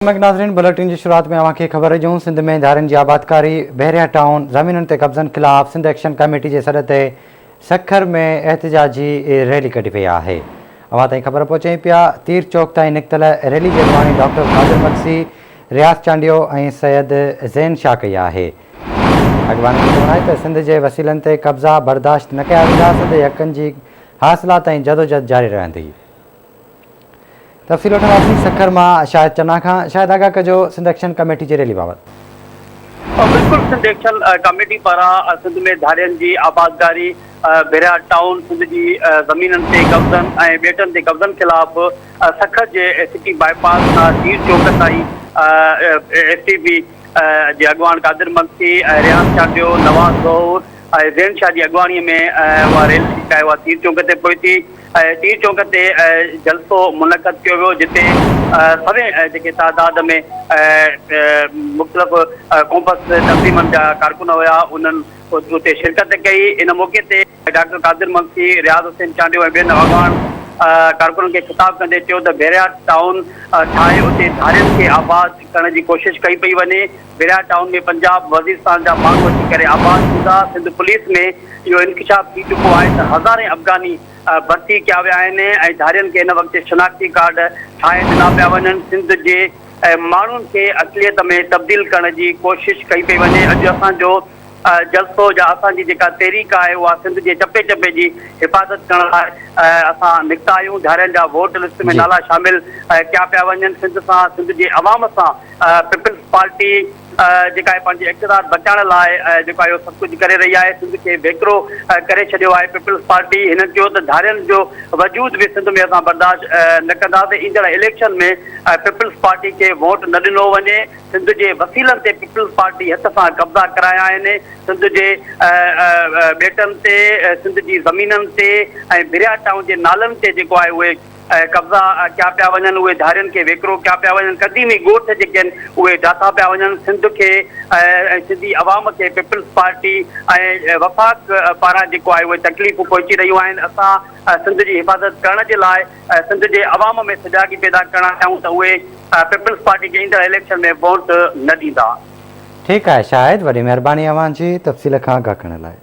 مڪ ناظرين بليٽن جي شروعات ۾ اوهان کي خبر ڏيون سنڌ ۾ ڌارين جي آبادڪاري، بحريا ٽائون زمينن تي قبضن خلاف سنڌ ايڪشن ڪميٽي جي سڏ تي سکر ۾ احتجاجي ريلي ڪڍي وئي آهي. اوهان تائين خبر پهچائين پيا تير چوڪ تائين نڪتل ريلي جي اڳواڻي ڊاڪٽر قادر مگسي، رياض چانڊيو ۽ سيد زين شاهه ڪئي آهي. اڳواڻن جو چوڻ آهي ته سنڌ جي وسيلن تي قبضا برداشت نه ڪيا ويندا، سنڌ جي حقن جي حاصلات تائين جدوجهد جاري رهندي. تفصيل وٺنداسين سکر مان شاهد چنا کان، شاهد آگاهه ڪجو سنڌ ايڪشن ڪميٽي جي ريلي بابت. بلڪل سنڌ ايڪشن ڪميٽي پاران سنڌ ۾ ڌارين جي آبادگاري، بحريا ٽائون سنڌ جي زمينن تي قبضن ۽ ٻيٽن تي قبضن خلاف سکر جي سٽي باء پاس کان تير چوڪ تائين ايس ٽي پي جي اڳواڻ قادر مگسي، رياض چانڊيو، نواز زهور ۽ زين شاهه جي اڳواڻي ۾ اها ريلي جيڪا آهي اها تير چوڪ تي پهتي. تير چوڪ تي جلسو منعقد ڪيو ويو جتي سوين جيڪي تعداد ۾ مختلف قومپرست تنظيمن جا ڪارڪن هيا انهن اتي شرڪت ڪئي ان موقعي تي ڊاڪٽر قادر مگسي، رياض حسين چانڊيو ۽ ٻين اڳواڻ ڪارڪنن کي خطاب ڪندي چيو ته بحريا ٽائون ٺاهي اتي ڌارين کي آباد ڪرڻ جي ڪوشش ڪئي پئي وڃي بحريا ٽائون ۾ پنجاب وزيرستان جا ماڻهو اچي ڪري آباد ٿيندا سنڌ پوليس ۾ اهو انڪشاف ٿي چڪو آهي ته هزارين افغاني ڀرتي ڪيا ويا آهن ۽ ڌارين کي هن وقت شناختي ڪارڊ ٺاهي ڏنا پيا وڃن، سنڌ جي ماڻهن کي اقليت ۾ تبديل ڪرڻ جي ڪوشش ڪئي پئي وڃي، اڄ اسان جو جلسو يا اسان جي جيڪا تحريڪ آهي اها سنڌ جي چپي چپي جي حفاظت ڪرڻ لاء اسان نڪتا آهيون، ڌارين جا ووٽ لسٽ ۾ نالا شامل ڪيا پيا وڃن، سنڌ سان سنڌ جي عوام سان پيپلز پارٽي جيڪا آهي پنهنجي اقتدار بچائڻ لاء جيڪو آهي اهو سڀ ڪجهه ڪري رهي آهي، سنڌ کي ويڪرو ڪري ڇڏيو آهي پيپلز پارٽي، هنن چيو ته ڌارين جو وجود به سنڌ ۾ اسان برداشت نه ڪنداسين، ايندڙ اليڪشن ۾ پيپلز پارٽي کي ووٽ نه ڏنو وڃي، سنڌ جي وسيلن تي پيپلز پارٽي هٿ سان قبضا ڪرايا آهن، سنڌ جي ٻيٽن تي، سنڌ جي زمينن تي ۽ ڀريا ٽائون جي نالن تي جيڪو آهي اهي قبضا ڪيا پيا وڃن، اهي ڌارين کي ويڪرو ڪيا پيا وڃن، قديمي ڳوٺ جيڪي آهن اهي ڊاٿا پيا وڃن، سنڌ کي ۽ سنڌي عوام کي پيپلز پارٽي ۽ وفاق پاران جيڪو آهي اهي تڪليفون پهچي رهيون آهن، اسان سنڌ جي حفاظت ڪرڻ جي لاء سنڌ جي عوام ۾ سجاڳي پيدا ڪرڻ آيا آهيون ته اهي پيپلز پارٽي کي ايندڙ اليڪشن ۾ ووٽ نه ڏيندا. ٺيڪ آهي شاهد وڏي مهرباني اوهان جي تفصيل کان آگاهه ڪرڻ لاء.